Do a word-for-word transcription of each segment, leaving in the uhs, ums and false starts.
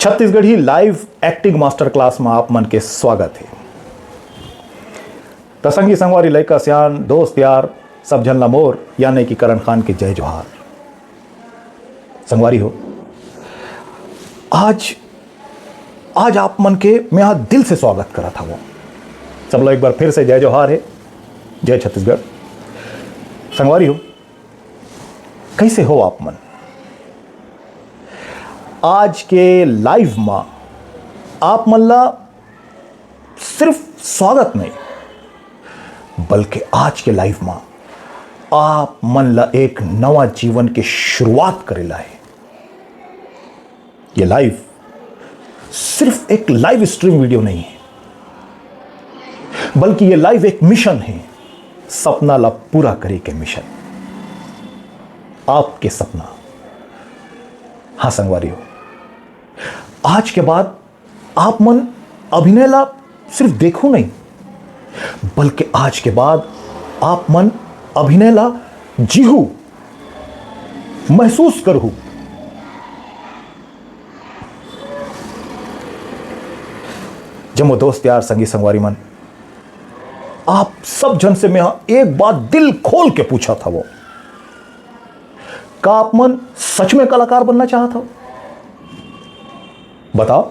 Chhattisgarhi live acting master class म आप मन के स्वागत हे। त संगी संगवारी, लइका सियान, दोस्त यार, सब झन ला मोर, यानी कि करण खान के जय जोहार। संगवारी हो, आज, आज आप मन के मैं हा दिल से स्वागत करत हवं। सब ला एक बार फिर से जय जोहार हे, जय छत्तीसगढ़। संगवारी हो, कइसे हो आप मन? आज के live म आप मन ला सिर्फ स्वागत नहीं, बल्कि आज के live म आप मन ला एक नवा जीवन के शुरुआत करे ला हे। ये live सिर्फ एक live stream video नहीं है, बल्कि ये live एक mission है, सपना ला पूरा करे के mission। आपके सपना। हाँ संगवारी हो, आज के बाद आप मन अभिनय ला सिर्फ देखहू नहीं, बल्कि आज के बाद आप मन अभिनय ला जीहू, महसूस करहू। जम्मो दोस्त यार, संगी संगवारी मन, आप सब झन से मैं एक बात दिल खोल के पूछत हवं, का आप मन सच में कलाकार बनना चाहत हव? बताओ,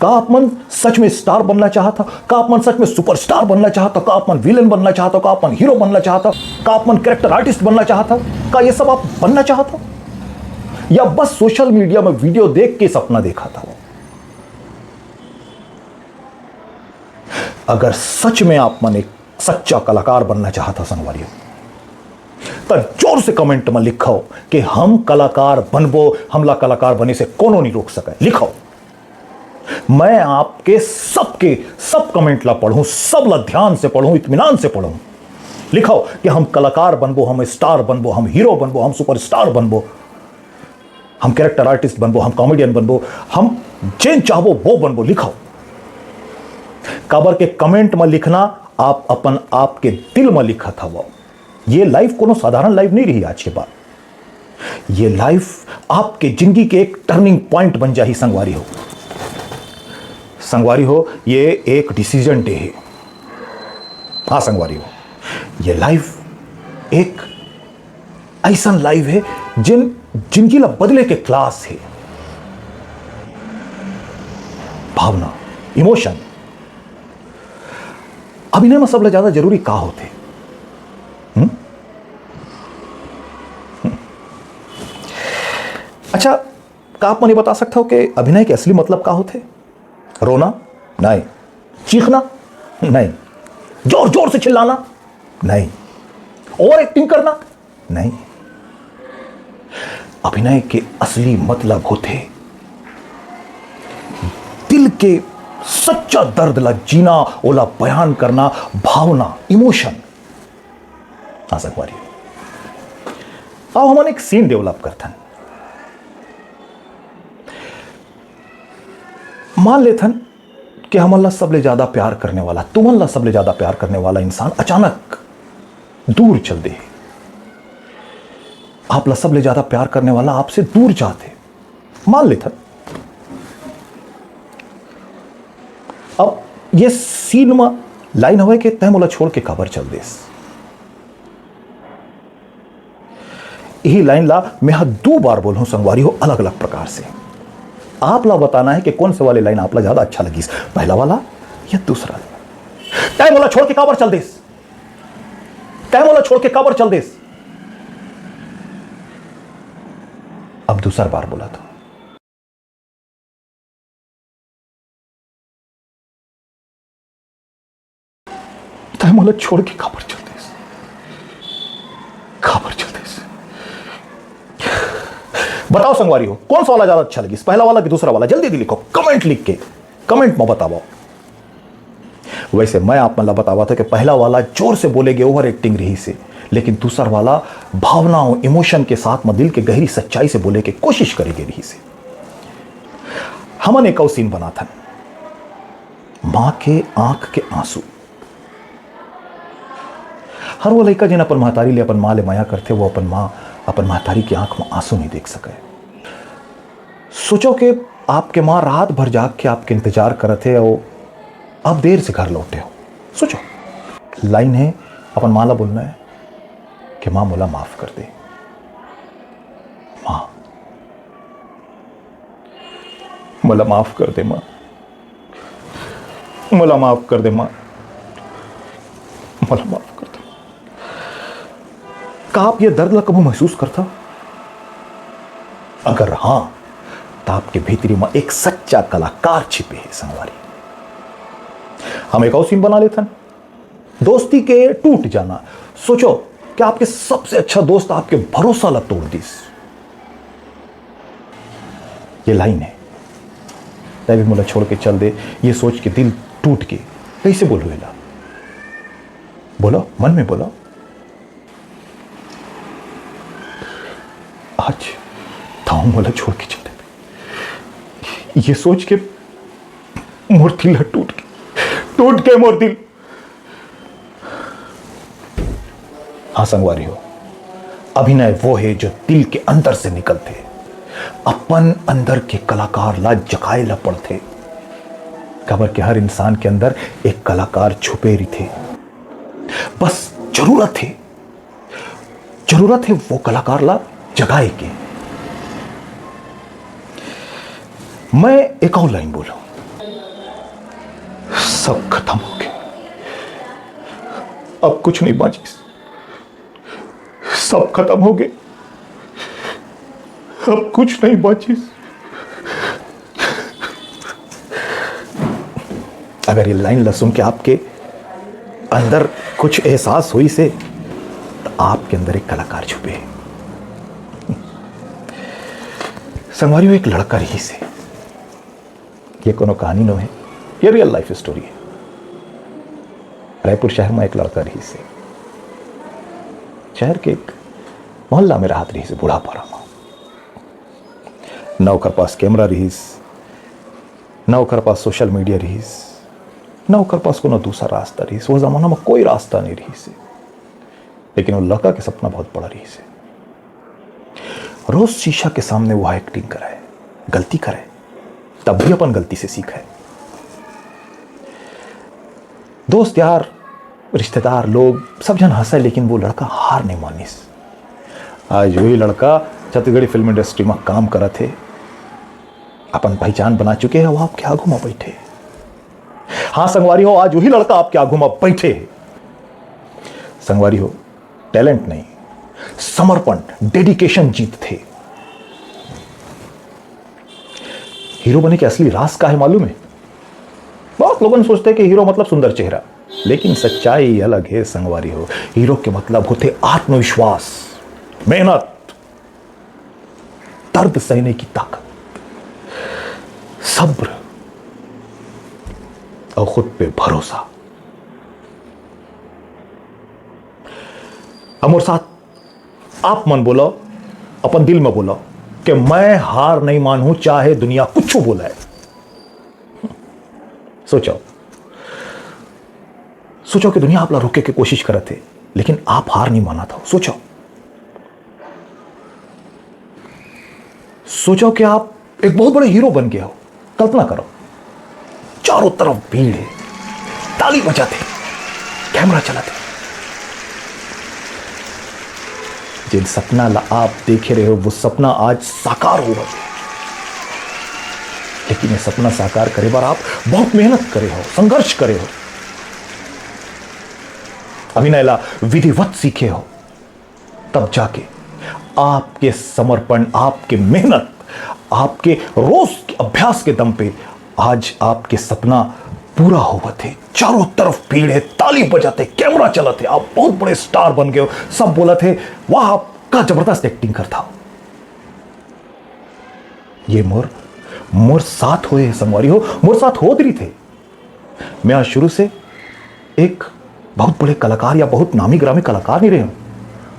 का आप मन सच में star बनना चाहत हव? का आप मन सच में superstar बनना चाहत हव? का आप मन villain बनना चाहत हव? का आप मन hero बनना चाहत हव? का आप मन character artist बनना चाहत हव? का ये सब आप बनना चाहत हव, या बस social media में video देख के सपना देखत हव? अगर सच में आप मन एक सच्चा कलाकार बनना चाहत हव संगवारी हो, त जोर से comment म लिखव कि हम कलाकार बनबो, हमला कलाकार बने से कोनो नहीं रोक सके। लिखव, मैं आपके सबके सब comment ला पढ़ूं, सब ला ध्यान से पढ़ूं, इत्मीनान से पढ़ूं। लिखव कि हम कलाकार बनबो, हम star बनबो, हम hero बनबो, हम superstar बनबो, हम character artist बनबो, हम comedian बनबो, हम जेन चाहबो वो बनबो। लिखव, काबर के comment म लिखना आप अपन आप के दिल म लिखत हवव। ये live कोनो साधारण live नहीं रही आज के बाद। ये live आपके जिंदगी के एक turning point बन जाही संगवारी हो। संगवारी हो, ये एक decision day है। हाँ संगवारी हो, ये live एक अइसन live है जिन जिंदगी ला बदले के class है। भावना, emotion। अभिनय में सबले ज्यादा जरूरी का होथे? हम्म? हम्म। अच्छा, का आप मन ये बता सकत हव कि अभिनय के असली मतलब का होथे? रोना? नहीं। चीखना? नहीं। जोर जोर से चिल्लाना? नहीं। Over acting करना? नहीं। अभिनय के असली मतलब होथे दिल के सच्चा दर्द ला जीना, ओला बयान करना, भावना, emotion। हाँ संगवारी, आओ हमन एक scene develop करथन। मान लेथन कि हमन ला सबले ज्यादा प्यार करने वाला, तुमन ला सबले ज्यादा प्यार करने वाला इंसान अचानक दूर चल दे। आप ला सबले ज्यादा प्यार करने वाला आपसे दूर जात हे, मान लेथन। अब ये scene म line हवय कि तैं मोला छोड़ के काबर चल देस। यही line ला मैं हा दू बार बोलहूं संगवारी हो, अलग-अलग प्रकार से। आप ला बताना है कि कौन से वाले line आप ला ज्यादा अच्छा लगिस, पहला वाला या दूसरा वाला। तैं मोला छोड़ के काबर चल देस, तैं मोला छोड़ के काबर चल देस। अब दूसर बार बोलत हूं, तैं मोला छोड़ के काबर चल देस? काबर चल देस? बताओ संगवारी हो, कौन सा वाला ज्यादा अच्छा लगिस, पहला वाला कि दूसरा वाला? जल्दी जल्दी लिखो, comment लिख के comment में बताओ। वैसे मैं आप मन ला बतावत हूं कि पहला वाला जोर से बोले गे over acting रहिस हे, लेकिन दूसर वाला भावना अउ emotion के साथ म दिल के गहरी सच्चाई से बोले के कोशिश करे गे रहिस हे। हमन एक अउ scene बनाथन, माँ के आंख के आंसू। हर वो लइका जेन अपन महतारी ले, अपन माँ ले मया करथे, वो अपन माँ, अपन महतारी के आंख म आंसू नहीं देख सकय। सोचो कि आपके माँ रात भर जाग के आपके इंतजार करत हे अउ आप देर से घर लौटे हो। सोचो, लाइन है, अपन माँ ला बोलना है कि माँ, मोला माफ कर दे। माँ, मोला माफ कर दे माँ, मोला माफ कर दे माँ, मोला माफ कर दे। का आप ये दर्द ला कभू महसूस करता? अगर हाँ, तो आपके भीतरी में एक सच्चा कलाकार छिपे है संगवारी। हम एक और सीन बना लेथन, दोस्ती के टूट जाना। सोचो कि आपके सबसे अच्छा दोस्त आपके भरोसा ला तोड़ दिस। ये लाइन है, तै भी मोला छोड़ के चल दे, ये सोच के दिल टूट के कैसे बोलू एला? बोलो, मन में बोलो। आज ताऊ मोला छोड़ के चल दे, ये सोच के मोर दिल ह टूट के, टूट के मोर दिल। हाँ संगवारी हो, अभिनय वो है जो दिल के अंदर से निकलथे। अपन अंदर के कलाकार ला जगाए ला पड़थे, काबर के हर इंसान के अंदर एक कलाकार छुपे रहिथे। बस जरूरत है, जरूरत है वो कलाकार ला जगाए के। मैं एक और लाइन बोलूं, सब खत्म हो गए, अब कुछ नहीं बांचिस, सब खत्म हो गए, अब कुछ नहीं बांचिस। अगर ये लाइन ला सुन के आपके अंदर कुछ एहसास होइस हे, तो आपके अंदर एक कलाकार छुपे है। संगवारी हो, एक लड़का रहिस हे, ये कोनो कहानी नो है, ये रियल लाइफ स्टोरी है। रायपुर शहर में एक लड़का रहिस हे, शहर के एक मोहल्ला में रहत रहिस हे, बूढ़ा पारा में। न ओकर पास कैमरा रहिस, न ओकर पास सोशल मीडिया रहिस, न ओकर पास कोनो दूसरा रास्ता रहिस। वो जमाना में कोई रास्ता नहीं रहिस हे। लेकिन वो लड़का के सपना बहुत बड़ा रहिस हे। रोज शीशा के सामने वो एक्टिंग करे, गलती करे, तब भी अपन गलती से सीखे। दोस्त यार, रिश्तेदार, लोग सब झन हंसे, लेकिन वो लड़का हार नहीं मानिस। आज वही लड़का छत्तीसगढ़ी फिल्म इंडस्ट्री में काम करत हे, अपन पहचान बना चुके हे, वो आपके आगू में बैठे। हाँ संगवारी हो, आज वही लड़का आपके आगू में बैठे हे। संगवारी हो, टैलेंट नहीं, समर्पण, डेडिकेशन जीतथे। हीरो बने के असली राज का है मालूम है? बहुत लोगन सोचते कि हीरो मतलब सुंदर चेहरा, लेकिन सच्चाई अलग है संगवारी हो। हीरो के मतलब होथे आत्मविश्वास, मेहनत, दर्द सहने की ताकत, सब्र और खुद पे भरोसा। अब मोर साथ आप मन बोलो, अपन दिल में बोलो कि मैं हार नहीं मानूं, चाहे दुनिया कुछ बोले। सोचो, सोचो कि दुनिया आप ला रोके के कोशिश करत हे, लेकिन आप हार नहीं मानत हो। सोचो, सोचो कि आप एक बहुत बड़े हीरो बन गए हो। कल्पना करो, चारों तरफ भीड़ है, ताली बजाते, कैमरा चलाते। जिन सपना ला आप देखे रहे हो, वो सपना आज साकार हो रहा है। लेकिन ये सपना साकार करे बर आप बहुत मेहनत करे हो, संघर्ष करे हो, अभिनय ला विधिवत सीखे हो, तब जाके आपके समर्पण, आपके मेहनत, आपके रोज के अभ्यास के दम पे आज आपके सपना पूरा होवत है। चारों तरफ भीड़ है, ताली बजाते, कैमरा चलत है, आप बहुत बड़े स्टार बन गए हो। सब बोलत है, "वाह, आप का जबरदस्त एक्टिंग करता हो।" ये मोर, मोर साथ होए है संगवारी हो, मोर साथ होत रहिथे। मैं आज शुरू से एक बहुत बड़े कलाकार या बहुत नामी ग्रामी कलाकार नहीं रहे हूं।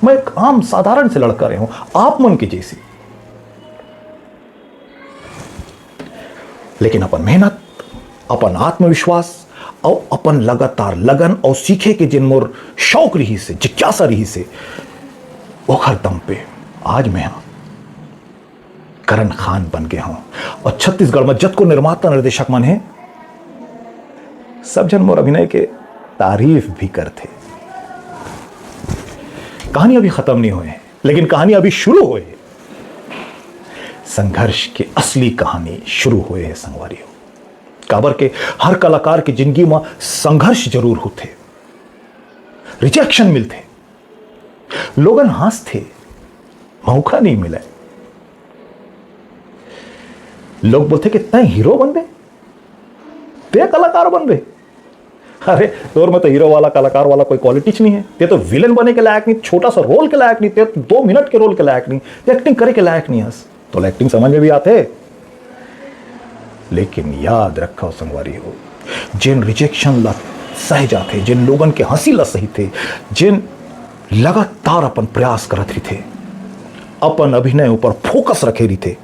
मैं एक आम साधारण से लड़का रहे हूं, आप मन के जैसे। लेकिन अपन मेहनत, अपन आत्मविश्वास और अपन लगातार लगन और सीखे के जिन मोर शौक रहिस हे, जिज्ञासा रहिस हे, ओखर दम पे आज मैं करण खान बन गे हंव। अउ छत्तीसगढ़ म जतको निर्माता निर्देशक मन हे, सब झन मोर अभिनय के तारीफ भी करथे। कहानी अभी खतम नइ होय हे, लेकिन कहानी अभी शुरू होय हे। संघर्ष के असली कहानी शुरू होय हे संगवारी हो। काबर के हर कलाकार के जिंदगी म संघर्ष जरूर होथे, रिजेक्शन मिलथे, लोगन हांसथे, मौका नइ मिलय। लोग बोलथे कि तैं हीरो बनबे, तैं कलाकार बनबे। अरे, तोर में तो हीरो वाला, कलाकार वाला कोई क्वालिटीच नइ हे। तैं तो विलेन बने के लायक नइ, छोटा सा रोल के लायक नइ, तैं तो दो मिनट के रोल के लायक नइ, तैं एक्टिंग करे के लायक नइ हस। तोला एक्टिंग समझ में भी आथे, लेकिन याद रखव संगवारी हो, जेन रिजेक्शन ला सह जाथे, जेन लोगन के हंसी ला सहिथे, जेन लगातार अपन प्रयास करत रहिथे, अपन अभिनय ऊपर फोकस रखे रहिथे,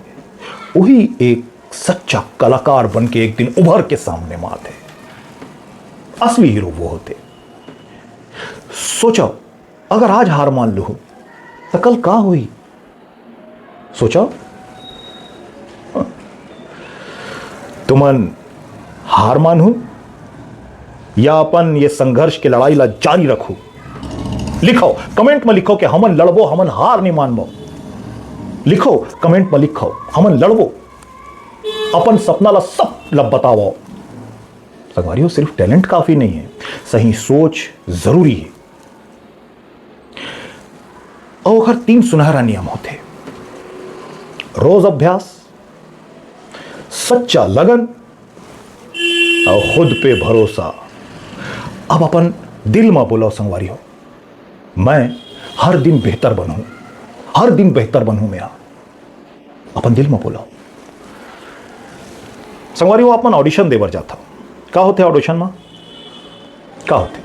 वही एक सच्चा कलाकार बन के एक दिन उभर के सामने म आथे। असली हीरो वो होथे। सोचव, अगर आज हार मान लूहू, त कल का होही? सोचव, तुमन हार मानहू या अपन ये संघर्ष के लड़ाई ला जारी रखहू? लिखव, कमेंट में लिखव कि हमन लड़बो, हमन हार नइ मानबो। लिखव, कमेंट में लिखव, हमन लड़बो, अपन सपना ला सब ला बतावव। संगवारी हो, सिर्फ टैलेंट काफी नइ हे, सही सोच जरूरी हे। अउ ओखर तीन सुनहरा नियम होथे, रोज अभ्यास, सच्चा लगन अउ खुद पे भरोसा। अब अपन दिल म बोलव संगवारी हो, मैं हर दिन बेहतर बनहूं, हर दिन बेहतर बनहूं मैं। अपन दिल म बोलव। संगवारी हो, आप मन ऑडिशन दे बर जाथव, का होथे ऑडिशन म? का होथे?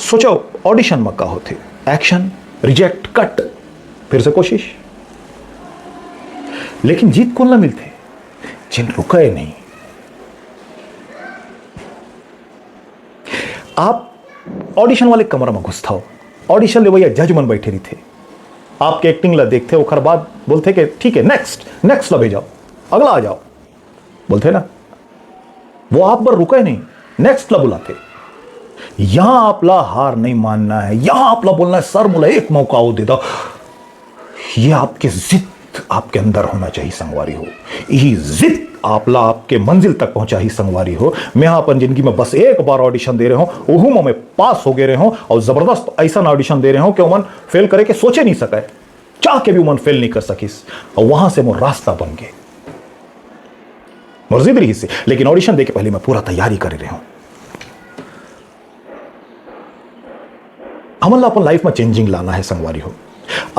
सोचव, ऑडिशन म का होथे? एक्शन, रिजेक्ट, कट, फिर से कोशिश। लेकिन जीत कोन ला मिलथे? जेन रुकय नहीं। आप ऑडिशन वाले कमरा म घुसथव, ऑडिशन लेवइया जज मन बैठे रहिथे, आपके एक्टिंग ला देखथे, ओखर बाद बोलथे कि ठीक है, नेक्स्ट, नेक्स्ट ला भेजव, अगला आ जाव, बोलथे ना। वो आप बर रुकय नहीं, नेक्स्ट ला बुलाथे। यहां आप ला हार नहीं मानना है, यहां आप ला बोलना है, सर, मोला एक मौका अउ दे दव। ये आपके जिद आपके अंदर होना चाहिए संगवारी हो। यही जिद आप ला आपके मंजिल तक पहुंचाही संगवारी हो। मैं अपन जिंदगी में बस एक बार ऑडिशन दे रहे हूं, ओहू में मैं पास हो गए रहे हूं, और जबरदस्त ऐसा ऑडिशन दे रहे हूं कि ओमन फेल करे के सोचे नहीं सके, चाह के भी ओमन फेल नहीं कर सकिस, और वहां से मोर रास्ता बन गए। मोर जिद रहिस हे, लेकिन ऑडिशन दे के पहले मैं पूरा तैयारी करे रहे हूं। हमन ला अपन लाइफ में चेंजिंग लाना है संगवारी हो।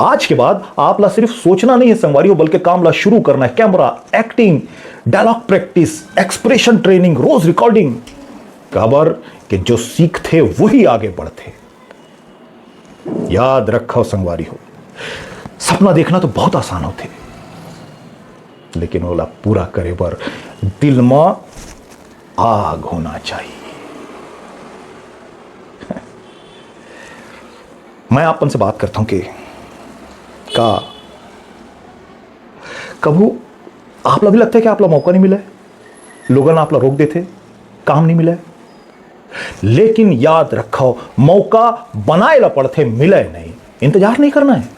आज के बाद आप ला सिर्फ सोचना नहीं है संगवारी हो, बल्कि काम ला शुरू करना है। Camera, acting, dialogue practice, expression training, रोज रिकॉर्डिंग। काबर कि जो सीखथे वही आगे बढ़थे। याद रखव संगवारी हो, सपना देखना तो बहुत आसान होथे, लेकिन ओला पूरा करे बर दिल म आग होना चाहिए। मैं आप मन से बात करता हूं कि का कभू आप ला भी लगता है कि आप ला मौका नहीं मिला है, लोगन आप ला रोक देथे, काम नहीं मिला है? लेकिन याद रखव, मौका बनाए ला पड़थे, मिले नहीं। इंतजार नहीं करना है।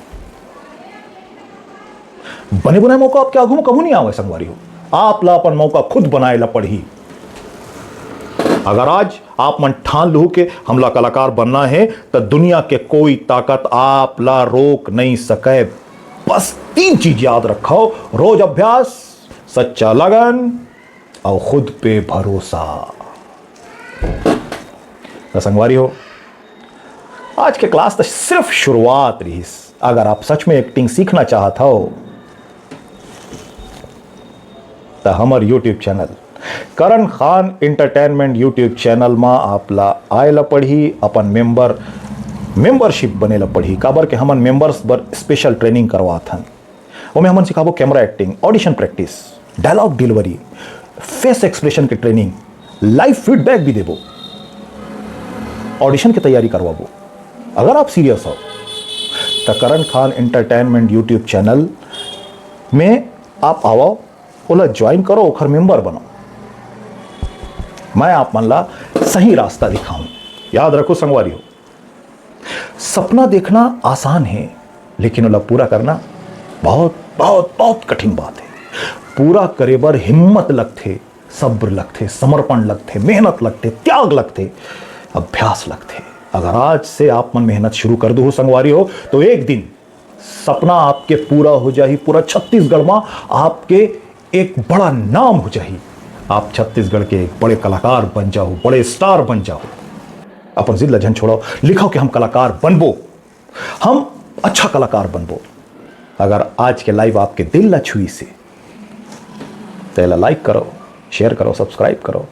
बने बनाए मौका आपके आगू में कभू नहीं आवे संगवारी हो। आप ला अपन मौका खुद बनाए ला पड़ही। अगर आज आप मन ठान लू के हमला कलाकार बनना है, त दुनिया के कोई ताकत आप ला रोक नहीं सके। बस तीन चीज याद रखव, रोज अभ्यास, सच्चा लगन और खुद पे भरोसा। त संगवारी हो, आज के क्लास तो सिर्फ शुरुआत रहिस। अगर आप सच में एक्टिंग सीखना चाहत हो, त हमर YouTube चैनल करण खान एंटरटेनमेंट YouTube चैनल म आप ला आए ला पड़ही, अपन मेंबर, मेंबरशिप बने ला पड़ही। काबर के हमन मेंबर्स बर स्पेशल ट्रेनिंग करवात हन। ओमे हमन सिखाबो camera acting, audition practice, dialogue delivery, face expression के ट्रेनिंग, लाइव फीडबैक भी देबो, ऑडिशन के तैयारी करवाबो। अगर आप सीरियस हो, त करण खान एंटरटेनमेंट YouTube चैनल आप आवव, ओला ज्वाइन करो, ओखर मेंबर बनो। मैं आप मन ला सही रास्ता दिखाऊं। याद रखो संगवारी हो, सपना देखना आसान है, लेकिन ओला पूरा करना बहुत, बहुत, बहुत कठिन बात है। पूरा करे बर हिम्मत लगथे, सब्र लगथे, समर्पण लगथे, मेहनत लगथे, त्याग लगथे, अभ्यास लगथे। अगर आज से आप मन मेहनत शुरू कर दो संगवारी हो, तो एक दिन सपना आपके पूरा हो जाही। पूरा छत्तीसगढ़ में आपके एक बड़ा नाम हो जाही। आप छत्तीसगढ़ के एक बड़े कलाकार बन जाओ, बड़े स्टार बन जाओ। अपन जिद ला झन छोड़ो, लिखो कि हम कलाकार बनबो, हम अच्छा कलाकार बनबो। अगर आज के लाइव आपके दिल ला छुई से, तो एला लाइक करो, शेयर करो, सब्सक्राइब करो,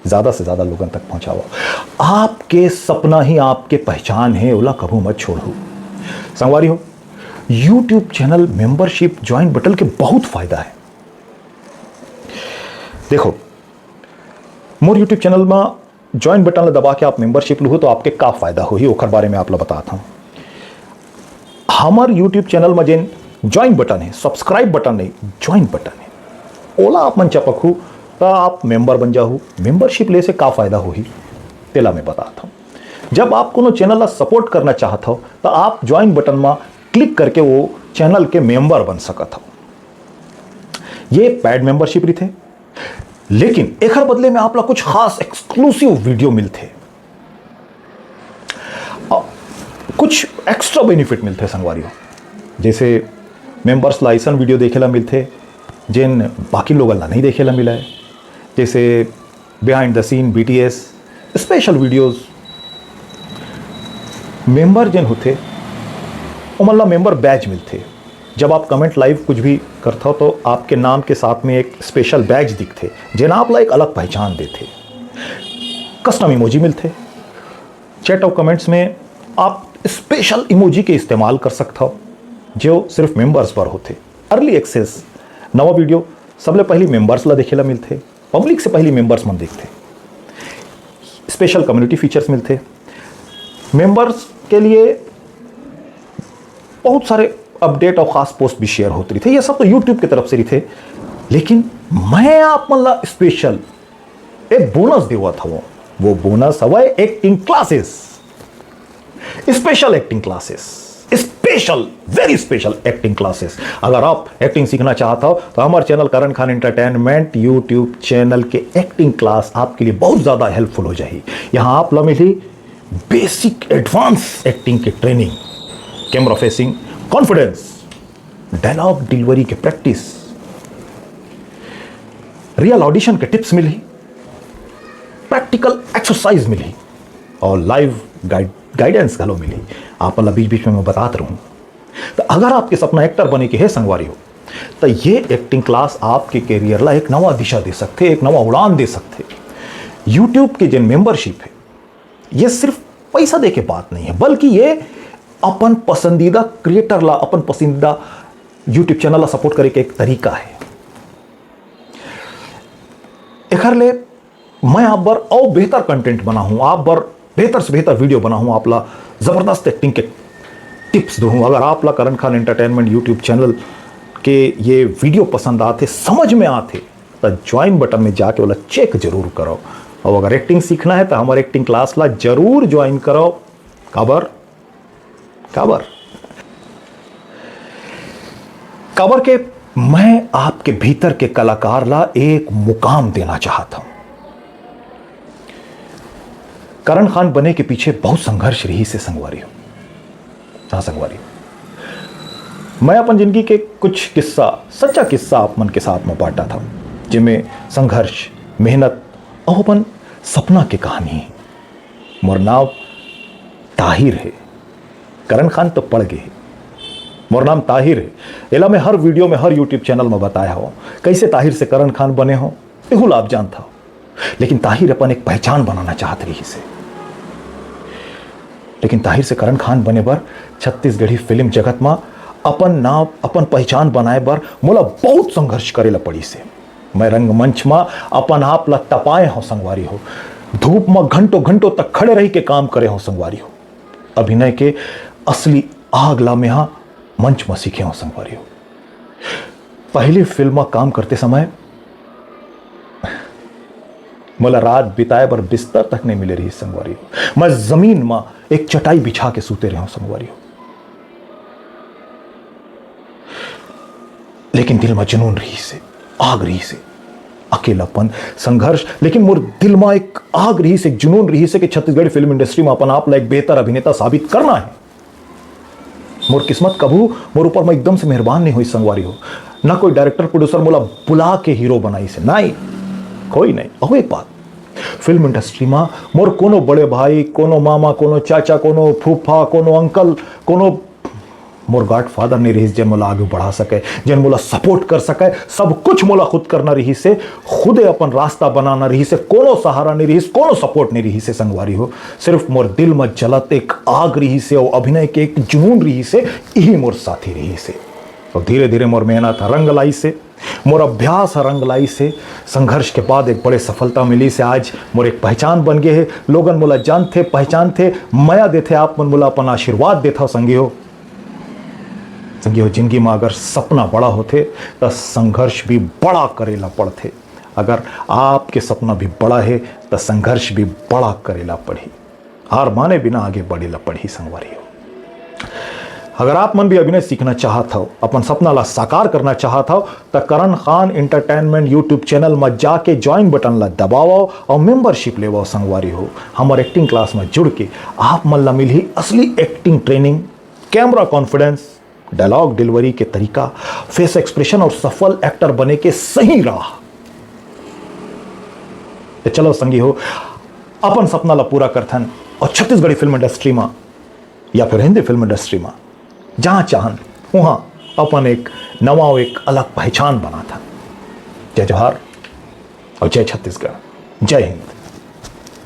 ज्यादा से ज्यादा लोगन तक पहुंचाओ। आपके सपना ही आपके पहचान है, ओला कभू मत छोड़ो संगवारी हो। YouTube channel membership join button के बहुत फायदा है। देखो, मोर YouTube चैनल में ज्वाइन बटन ला दबा के आप मेंबरशिप लुहू तो आपके का फायदा होही, ओकर बारे में आप ला बतात हूँ। हमर YouTube चैनल में जेन ज्वाइन बटन है, सब्सक्राइब बटन नहीं, ज्वाइन बटन है, ओला आप मन चपकहू तो आप मेंबर बन जाहू। मेंबरशिप ले से का फायदा होही, तेला मैं बतात हूँ। जब आप कोनो चैनल ला सपोर्ट करना चाहत हो, तो आप ज्वाइन बटन में क्लिक करके वो चैनल के मेंबर बन सकत हो। ये पेड मेंबरशिप रहिथे, लेकिन एखर बदले में आप ला कुछ खास एक्सक्लूसिव वीडियो मिलथे। अ, कुछ एक्स्ट्रा बेनिफिट मिलथे संगवारी हो, जैसे मेंबर्स ला अइसन वीडियो देखे ला मिलथे, जेन बाकी लोगन ला नहीं देखे ला मिलय, जैसे behind the scene, BTS, special videos. Member जेन होथे, ओमन ला मेंबर बैज मिलथे। जब आप कमेंट लाइव कुछ भी करथव, तो आपके नाम के साथ में एक स्पेशल बैज दिखथे, जेन आप ला एक अलग पहचान देथे। कस्टम इमोजी मिलथे। चैट और कमेंट्स में आप स्पेशल इमोजी के इस्तेमाल कर सकथव, जो सिर्फ मेंबर्स पर होथे। अर्ली एक्सेस, नवा वीडियो सबले पहली मेंबर्स ला देखे ला मिलथे, पब्लिक से पहली मेंबर्स मन देखथे। स्पेशल कम्युनिटी फीचर्स मिलथे। मेंबर्स के लिए बहुत सारे अपडेट और खास पोस्ट भी शेयर होत रहिथे। ये सब तो YouTube के तरफ से रहिथे, लेकिन मैं आप मन ला स्पेशल एक बोनस देवत हवं। वो बोनस हवय acting classes, special acting classes, special, very special acting classes. अगर आप एक्टिंग सीखना चाहत हो, तो हमारे चैनल करण खान एंटरटेनमेंट YouTube चैनल के एक्टिंग क्लास आपके लिए बहुत ज्यादा हेल्पफुल हो जाही। यहाँ आप ला मिली बेसिक एडवांस एक्टिंग के training, camera facing confidence, dialogue delivery के प्रैक्टिस, रियल ऑडिशन के टिप्स मिलही, प्रैक्टिकल एक्सरसाइज मिलही और लाइव गाइड गाइडेंस घलो मिलही। आप ला बीच बीच में मैं बतात रहूं। तो अगर आपके सपना एक्टर बने के हे संगवारी हो, तो ये एक्टिंग क्लास आपके करियर ला एक नवा दिशा दे सकथे, एक नवा उड़ान दे सकथे। YouTube के जेन मेंबरशिप है, ये सिर्फ पैसा दे के बात नहीं है, बल्कि ये अपन पसंदीदा क्रिएटर ला, अपन पसंदीदा YouTube चैनल ला सपोर्ट करे के एक तरीका है। एखर ले मैं आप बर अउ बेहतर कंटेंट बनाहूं, आप बर बेहतर से बेहतर वीडियो बनाहूं, आप ला जबरदस्त एक्टिंग के टिप्स दूं। अगर आप ला करण खान एंटरटेनमेंट YouTube चैनल के ये वीडियो पसंद आथे, समझ में आथे, तो ज्वाइन बटन में जाके ओला चेक जरूर करो। और अगर एक्टिंग सीखना है, तो हमारे एक्टिंग क्लास ला जरूर ज्वाइन करो। काबर? काबर? काबर के मैं आपके भीतर के कलाकार ला एक मुकाम देना चाहत हूं। करण खान बने के पीछे बहुत संघर्ष रहिसे संगवारी हो। हाँ संगवारी हो, मैं अपन जिंदगी के कुछ किस्सा, सच्चा किस्सा आप मन के साथ में बांटत हंव, जेमे संघर्ष, मेहनत और अपन सपना के कहानी हे। मोर नाव ताहिर हे। करण खान तो पड़ गे हे। मोर नाम ताहिर हे। एला मैं हर वीडियो में, हर YouTube चैनल में बताए हंव, कइसे ताहिर से करण खान बने हंव, एहू ला आप जानत हव। लेकिन ताहिर अपन एक पहचान बनाना चाहत रहिसे। लेकिन ताहिर से करण खान बने बर, छत्तीसगढ़ी फिल्म जगत म अपन नाव, अपन पहचान बनाए बर मोला बहुत संघर्ष करे ला पड़िसे। मैं रंगमंच म अपन आप ला तपाए हंव संगवारी हो, धूप म घंटों घंटों तक खड़े रहि के काम करे हंव संगवारी हो। अभिनय के असली आग ला मेहा मंच म सीखे हंव संगवारी हो। पहली फिल्म म काम करते समय मोला रात बिताए बर बिस्तर तक नहीं मिले रही संगवारी हो। मैं जमीन म एक चटाई बिछा के सूते रहे हूं संगवारी हो। लेकिन दिल म जुनून रही से, आग रही से, अकेलापन, संघर्ष, लेकिन मोर दिल म एक आग रही से, एक जुनून रही से कि छत्तीसगढ़ी फिल्म इंडस्ट्री म अपन आप ला एक बेहतर अभिनेता साबित करना है। मोर किस्मत कभू मोर ऊपर म एकदम से मेहरबान नहीं होई संगवारी हो। ना कोई डायरेक्टर प्रोड्यूसर मोला बुला के हीरो बनाई से, नहीं, कोई नहीं। अउ एक बात, फिल्म इंडस्ट्री म मोर कोनो बड़े भाई, कोनो मामा, कोनो चाचा, कोनो फूफा, कोनो अंकल, कोनो मोर गॉडफादर नहीं रहिस, जेन मोला आगू बढ़ा सके, जेन मोला सपोर्ट कर सके। सब कुछ मोला खुद करना रहिस हे, खुदे अपन रास्ता बनाना रहिस हे। कोनो सहारा नहीं रहिस, कोनो सपोर्ट नहीं रहिस हे संगवारी हो। सिर्फ मोर दिल म जलत एक आग रहिस हे, अउ अभिनय के एक जुनून रहिस हे, यही मोर साथी रहिस हे। अउ धीरे धीरे मोर मेहनत ह रंग लाइस हे, मोर अभ्यास ह रंग लाइस हे। संघर्ष के बाद एक बड़े सफलता मिलिस हे। आज मोर एक पहचान बन गे हे। लोगन मोला जानथे, पहचानथे, मया देथे। आप मन मोला अपन आशीर्वाद देथव संगी हो। संगी हो, जिंदगी म अगर सपना बड़ा होथे, त संघर्ष भी बड़ा करे ला पड़थे। अगर आपके सपना भी बड़ा हे, त संघर्ष भी बड़ा करे ला पड़ही। हार माने बिना आगे बढ़े ला पड़ही संगवारी हो। अगर आप मन भी अभिनय सीखना चाहत हव, अपन सपना ला साकार करना चाहत हव, त करण खान एंटरटेनमेंट YouTube चैनल म जाके ज्वाइन बटन ला दबावव अउ मेंबरशिप लेवव संगवारी हो। हमर एक्टिंग क्लास म जुड़ के आप मन ला मिलही असली acting training, camera confidence, dialogue delivery के तरीका, फेस एक्सप्रेशन अउ सफल एक्टर बने के सही राह। त चलो संगी हो, अपन सपना ला पूरा करथन अउ छत्तीसगढ़ी फिल्म इंडस्ट्री म या फिर हिंदी फिल्म इंडस्ट्री म जहां चाहन, वहां अपन एक नवा अउ एक अलग पहचान बनाथन। जय जोहार अउ जय छत्तीसगढ़। जय हिंद।